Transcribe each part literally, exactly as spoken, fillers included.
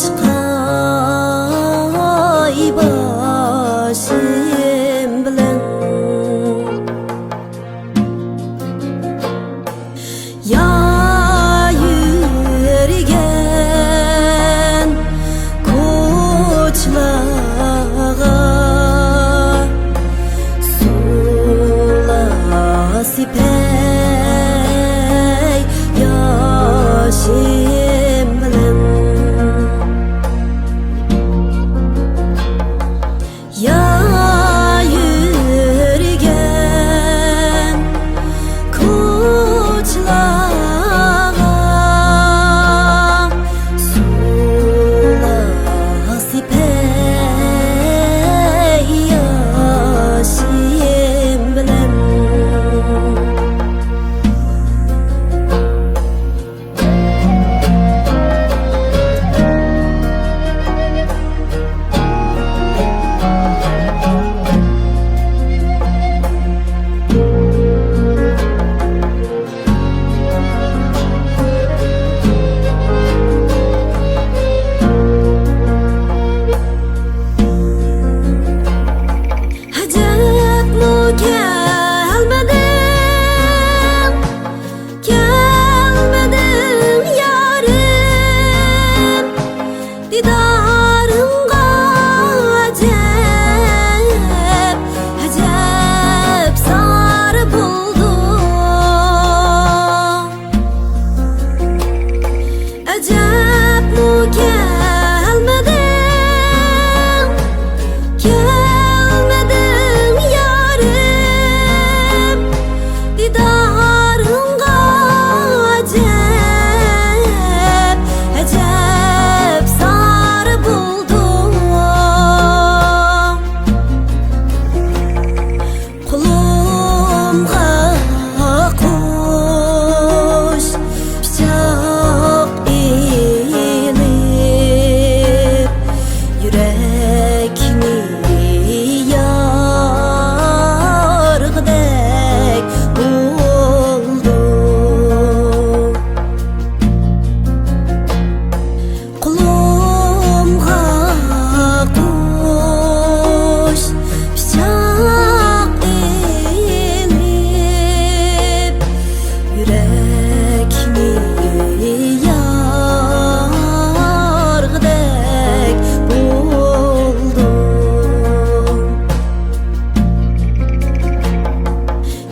چىقاي باشىم بىلەن. يا يۈرگەن كوچىلارغا سۇلار سېپەي ياشىم بىلەن. يا يۈرگەن كوچىلارغا سۇلار سېپەي ياشىم بىلەن. ئەجەبمۇ كەلمىدىڭ، كەلمىدىڭ يارىم، دىدارىڭغا ئەجەب، ئەجەب زار بولدۇم. ئەجەبمۇ كەلمىدىڭ، كەلمىدىڭ يارىم، دىدارىڭغا ئەجەب، ئەجەب زار بولدۇم. قولۇمغا قوش پىچاق ئېلىپ، يۈرەكنى يارغۇدەك بولدۇم. قولۇمغا قوش پىچاق ئېلىپ، يۈرەكنى يارغۇدەك بولدۇم.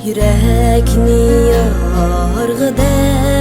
يۈرەكنى يارغۇدەك